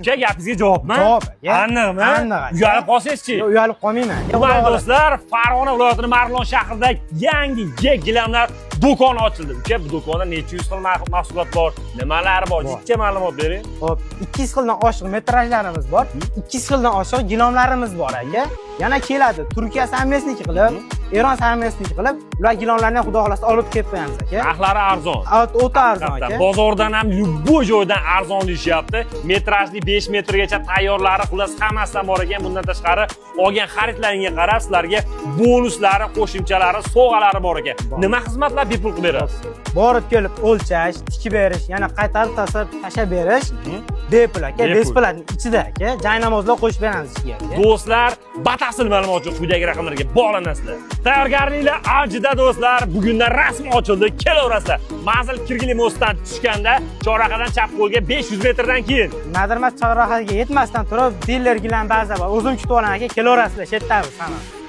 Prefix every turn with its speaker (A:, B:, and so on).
A: Uka, gapingizga javobmi?
B: Javob, aka.
A: Aniqmi?
B: Aniq, aka.
A: Uyalib qolsangizchi?
B: Yo'q, uyalib qolmayman, aka. Xudo
A: Hurmatli
B: xohlasa.
A: do'stlar, Farg'ona viloyatining Marg'ilon shahrida yangi G gilamlar do'koni ochildi. Uka, bu do'konda necha yuz xil mahsulot bor, nimalar bor?
B: Bor.
A: Jiddiy ma'lumot bering.
B: Xo'p, 200 xildan oshiq metrajlarimiz bor. 200 xildan oshiq gilomlarimiz bor, aka. Yana keladi. Turkiya совместник qilib, Eron совместник qilib, ular gilomlarni ham, xudo xohlasa, olib kelib qo'yamiz, aka.
A: Narxlari arzon.
B: O'ta arzon,
A: Haqiqatdan,
B: aka.
A: bozordan ham, любой joydan arzon deyishyapti. Metrajli 5 metrgacha tayyorlari, xullas, hammasidan bor ekan. Bundan tashqari, olgan xaridlaringga qarab sizlarga bonuslari, qo'shimchalari, sovg'alari bor ekan. Nima xizmatlar bepul qilib berasiz?
B: Borib kelib o'lchash, tikib berish, yana qaytarib tashlab berish bepul, aka.
A: Bepul.
B: Besplatni ichida, aka. Jaynamozlar qo'shib beramiz ichiga, aka.
A: Do'stlar, batafsil ma'lumot uchun quyidagi raqamlarga bog'lanasizlar. Tayyorgarliklar avjida, do'stlar. Bugundan rasmiy ochildi. Kelaverasizlar. Manzil Kirgili mostdan tushganda chorrahadan chap qo'lga 500 metrdan keyin.
B: Nadirmas chorrahaga yetmasdan turib, diler gilam baza bor. O'zim kutib olaman, aka, kelaverasizlar, shu yerdamiz hammamiz.